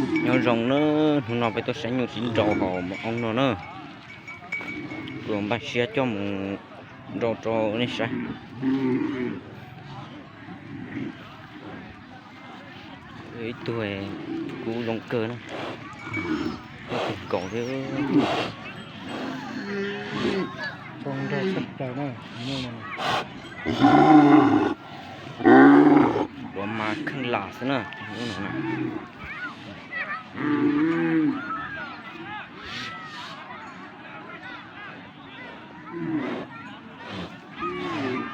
Nyob zoo na, hnub no peb tuaj saib nyuj siv nraus hauv mos oo no na. Kuv npaj siab coj mus nrau rau nej saib. Ib tug kub zoo kawg na, kub kawg nkaus thiab. Ua mas kheej lam xwb na.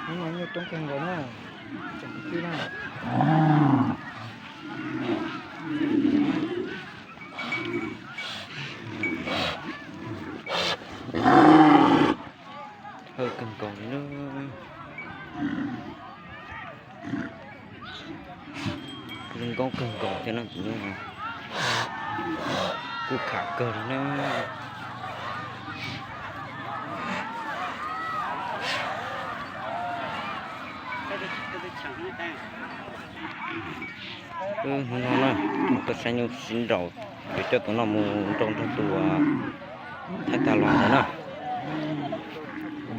Hnub no nyuj coob kawg nkaus na, tsoom kwv tij na. Thawj kawg nkaus li na. Zoo nkauj kawg nkaus thiab na tus nyuj no. Kuj khav kawg li na. Hnub no na, tuaj saib nyuj siv nraus, yuav coj tus no mus nrau nrog tus thaij tag los ntawd na.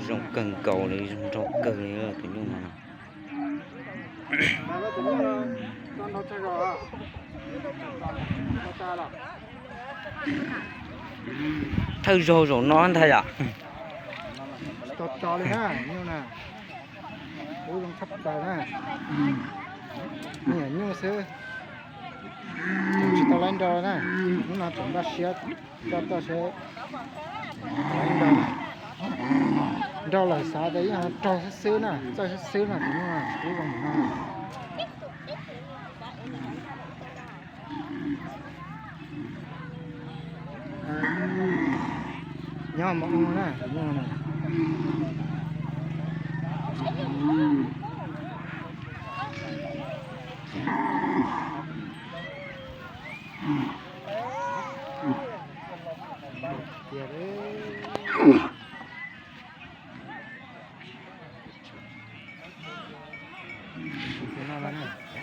Zoo kawg nkaus li, zoo nraug kawg li tus nyuj no. Thawj zaug zaum no ntag yom. Tso tso li na, nyuj na. Kub zoo tshaj plaws na. Nyiam nyuj xwb. Tseem tsis tau laiv nrau na. Hnub no tseem npaj siab coj tuaj seb laiv nrau. Nrau lawm xav tias ib yam raug xwb xwb na, txawj xwb xwb na, tus nyuj kub zoo no. Nyob mos oo na, tus nyuj no.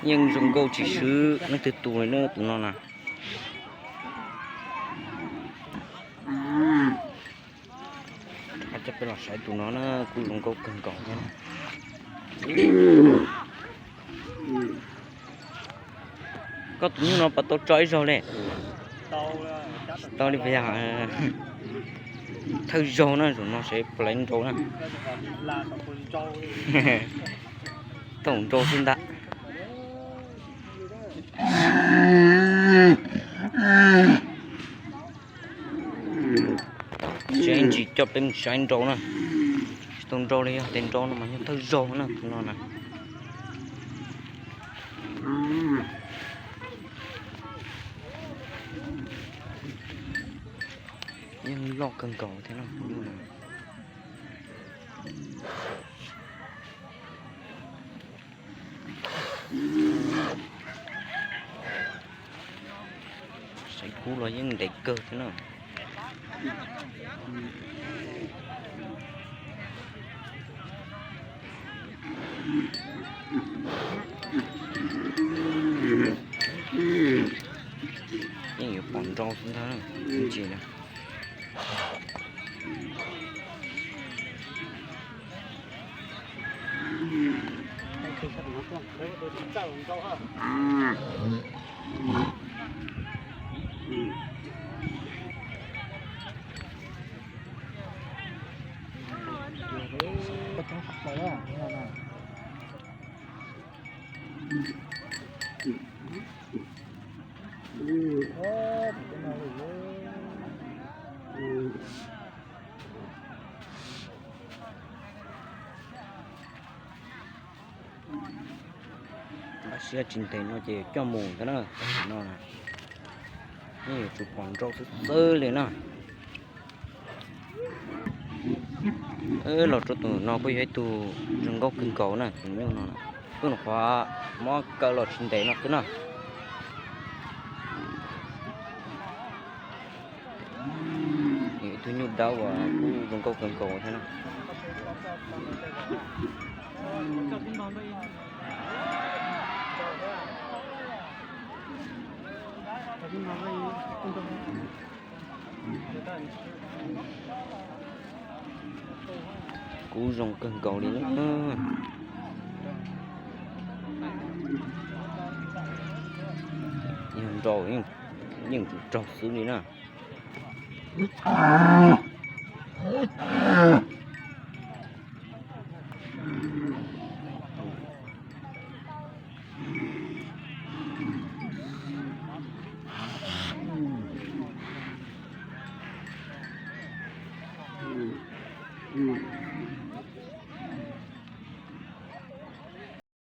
Yeej zoo nkauj tsis swb leej twg tus li na tus no na. Coj peb los saib tus no na, kuj zoo nkauj kawg nkaus thiab. Koj tus nyuj no puas tau tso ib zaug li? Tsis tau li puas yog? Thawj zaug na, zaum no seb puas laiv nrau na. Thaum nrau xwb ntag. Seb ntsis coj peb mus saib nrau na. Tsis tau nrau li, yog tias nrau no mas nyuj thawj zaug na tus no na. Yeej loj kawg nkaus thiab no. Saib kub los yeej ntev kawg thiab na. Yeej yuav pom nrau xwb ntag ntsis na. Npaj siab tsis ntev no ces coj mus ntag na, tam sim no na. Yeej yuav tsum pom nrau xwb xwb li na. Los rau tus no kuj yog ib tug zoo nkauj kawg nkaus na, tus nyuj no. Kuj nyuam qhuav muab kaw los tsis ntev no xwb na. Ib tug nyuj dawb uas kuj zoo nkauj kawg nkaus thiab na. Kub zoo kawg nkaus li na. Yog nrau yeej tsum raug xwb li na.